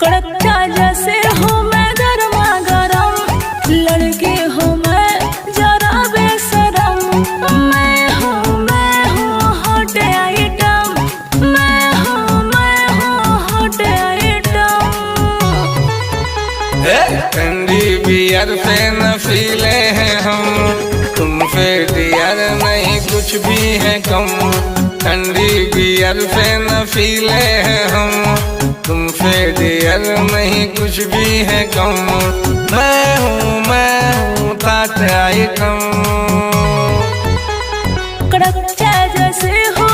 कड़क चाय जैसे हूँ मैं गर्मा गरम, लड़की हूँ मैं जरा बेशरम। मैं हूँ हॉट आइटम, मैं हूँ हॉट आइटम। ठंडी बियर पे नशीले हैं हम, तुम पे डियर नहीं कुछ भी है कम। ठंडी बियर पे नशीले हैं हम, तुम पे डियर नहीं कुछ भी है कम। मैं हूँ तात आइटम। कड़क चाय जैसे हूँ